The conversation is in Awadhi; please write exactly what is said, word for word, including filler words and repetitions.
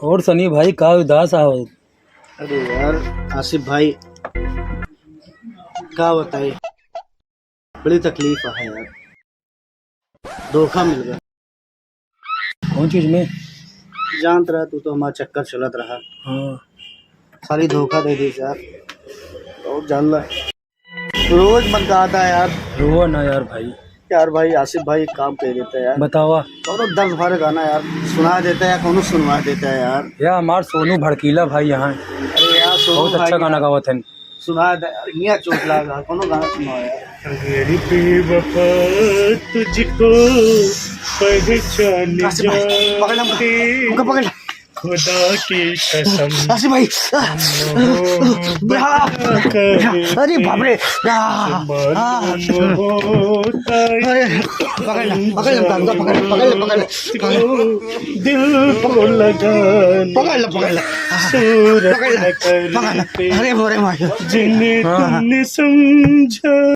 और सनी भाई, का उदास आहो? अरे यार, आसिफ भाई, का बताई, बड़ी तकलीफ है यार, धोखा मिल गया। कौन चीज में? जानत रहा, तू तो हमारा चक्कर चलत रहा। हाँ। खाली धोखा दे दी यार, और जान ला, रोज मन का आता है यार। रोवा ना यार भाई। यार भाई, आसिफ भाई, एक काम कर देता है यार। बतावा। कौनो दर्द भरे गाना यार सुना देता है, कौनो सुनवा देता है यार। यार, हमार सोनू भड़कीला भाई यहाँ। अरे यार, सोनू बहुत अच्छा भाई गाना यार। गावत है। सुना दे यार, यहाँ चोट लागा, कौनो गाना सुनाओ यार। अगर बेवफा तुझको पहचान आसिफ भाई, पकड़ ला हमका। जाते, हमका पकड़ ला। खुदा की कसम। आसिफ भाई, आ, मोहब्बत आ, करते अरे बाप रे, आ, आ, मालूम होता अरे, पकड़ ला, पकड़ ला, पकड़ ला, पकड़ ला, पकड़ ला। दिल को लगाने पकड़ ला, पकड़ ला। सूरत पकड़ ला, न पकड़ ला। करते। अरे, बोरे मार। जिन्हें हाँ, हाँ। तुमने समझा।